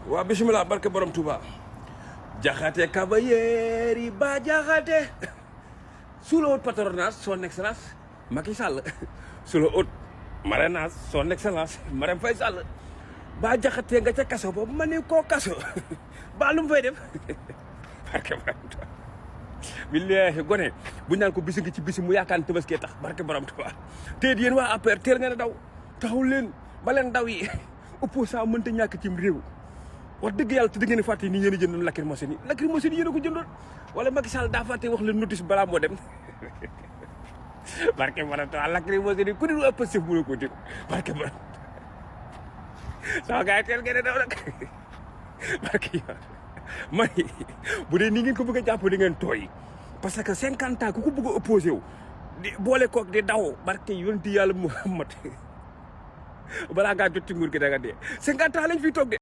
waa bisimilah barke borom Touba jaxate cavalieri ba jaxate sous le haut patronage son excellence Macky Sall sous le haut marrainage son excellence Marème Faye Sall ba jaxate nga ca kaso boobu ma ne koo kaso ba lu mu fay def barke borom Touba billahi gone bu naan ko bisi ngi ci bisi mu yaakaar Tabaski tax barke borom Touba te yéen waa APR teel ngeen a daw taxawul leen ba leen daw yi opposant mënta ñàkk cim réew wax dëgg yàlla te da ngeen di fàtte ni yéen a jëndoon lacrymogène yi lacrymogène yi yéen a ko jëndoon wala Macky Sall daa fàtte wax leen notice balaa moo dem barke borom Touba lacrymogène yi ku ne lu ëpp sëf mënoo ko jël barke borom sama gars yi teel ngeen a daw nag barke yàlla man bu dee nii ngeen ko bëgg a jàpp di ngeen tooy parce que 50 ans ku ko bëgg a opposé wu di boole koog di daw barke yonti yàlla Muhammad balaa ngaa jot ci nguur gi da nga dee 50 ans lañ fiy toog de